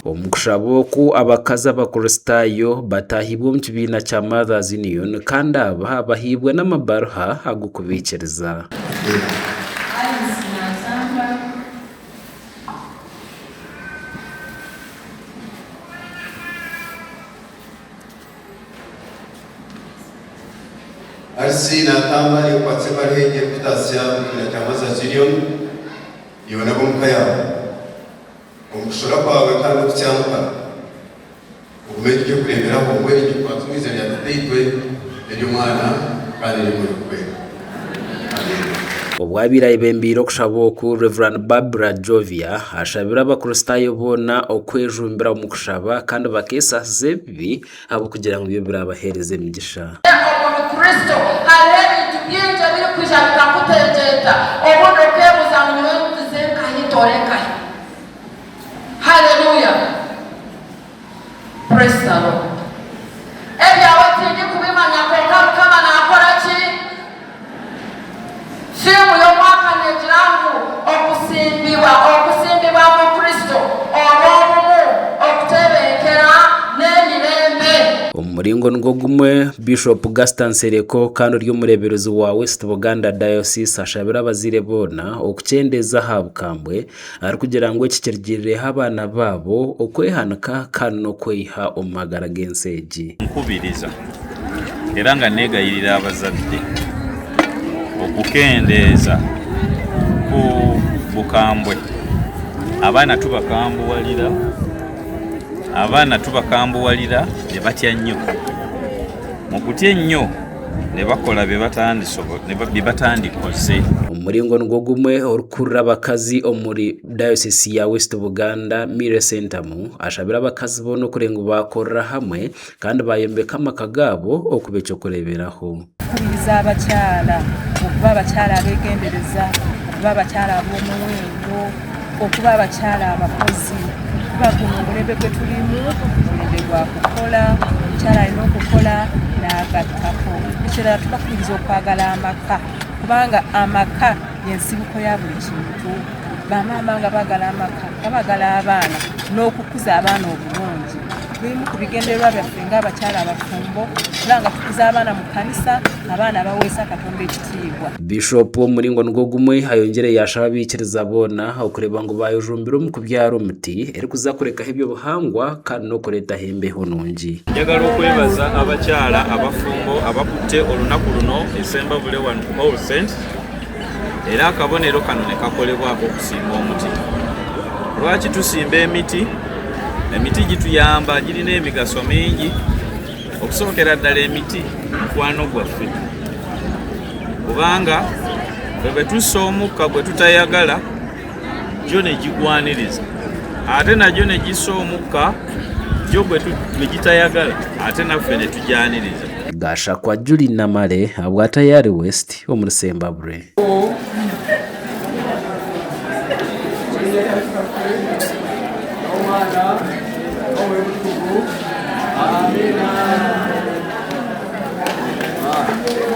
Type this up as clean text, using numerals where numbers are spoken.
Omu kushaba oku, abakazi Abakristaayo bataahibwe omu kibiina kya Mothers Union kandi aba bahaibwe n'amabaruha ag'okubaikiriza. Alice Natamba. Alice Natamba ekwatse ebaruha egi erikutaasya omu kibiina kya Mothers Union iwe n'ab'omuka yaawe. Omu kushora kwawe kandi n'okutyamuka, ogume ori eky'okureeberaho, mbwenu nitukwatsa omu eiziina rya Tataitwe, n'ery'Omwana, kandi n'ery'Omwoyo Orikwera. Amiina. Obu abaire ayebembeire okushaba oku, Rev. Barbra Jovia ashabire Abakristaayo boona okwejumbira omu kushaba kandi bakeesaasiza ebibi ahabw'okugira ngu nibyo biraabaheereza emigisha. Omuri Kristo hariho ebintu bingi ebirikwija bikakutengyeta, obundi okeebuuza ngu nyowe nze nkahi ntoore nkahi? Haleluya! Praise the Lord. Ebyawe tindikubimanya kwonka Mukama naakora ki? Fiimu y'omwaka neegira ngu Okusimbibwa, Okusimbibwa mu Kristo, Olw'obumu, Okutebenkera, n'Emirembe. Omu muringo nigwo gumwe, Bishop Gaster Nsereko kandi ori omureeberezi wa West Buganda Diocese ashabire abazaire boona okukyendeeza aha bukambwe arikugira ngu eki kirugirireho abaana baabo okwehanika kandi n'okweiha omu magara g'ensi egi. Nkubiriza era nga neegayirira abazadde okukendeeza ku bukambwe. Abaana tubakambuwalira, abaana tubakambuwalira ne batya nnyo. Mu kutya ennyo ne bakola bye batandikoze. Omu muringo nigwo gumwe, orikukurira abakazi omuri Dayosisi ya West Buganda, Milly Sentamu ashabire abakazi boona okureeba ngu baakorera hamwe kandi baayombeka amaka gaabo okuba eky'okureeberaho. Nkubiriza abakyara okuba abakyara abegendereza, okuba abakyara ab'omuwendo, okuba abakyara abakozi kuba guno omulembe gwe turimu omulembe gwa kukora, omukyara aine okukora nagattako. Ekirala tubakubiriza okwagala amaka kubanga amaka y'ensibuko ya buri kintu. Bamaama nga bagala amaka nga bagala abaana n'okukuza abaana obulungi. Bimu ku bigendererwa byaffe ng'abakyala abafumbo okulaba nga tukuza abaana mu kkanisa, abaana abaweesa Katonda ekitiibwa. Bishop omu muringo nigwo gumwe ayongyire yaashaba abaikiriza boona okureeba ngu baayejumbira omu kubyara omuti erikuza kurekaho eby'obuhangwa kandi n'okureetaho embeho nungi. Njagala okwebaza abakyala abafumbo abakutte olunaku luno e Ssembabule wano ku All Saints. Era akabonero kano ne kakolebwa ak'okusimba omuti. Lwaki tusimba emiti? Emiti gituyamba, girina emigaso mingi. Okusookera ddala emiti mukwano gwaffe kubanga ffe bwe tussa omukka gwe tutayagala gyo ne gigwaniriza ate nagyo ne gissa omukka gyo gwe gitayagala ate naffe ne tugyaniriza. Gashakwa Julie Namale ahabwa Tayari West omuri Sembabule.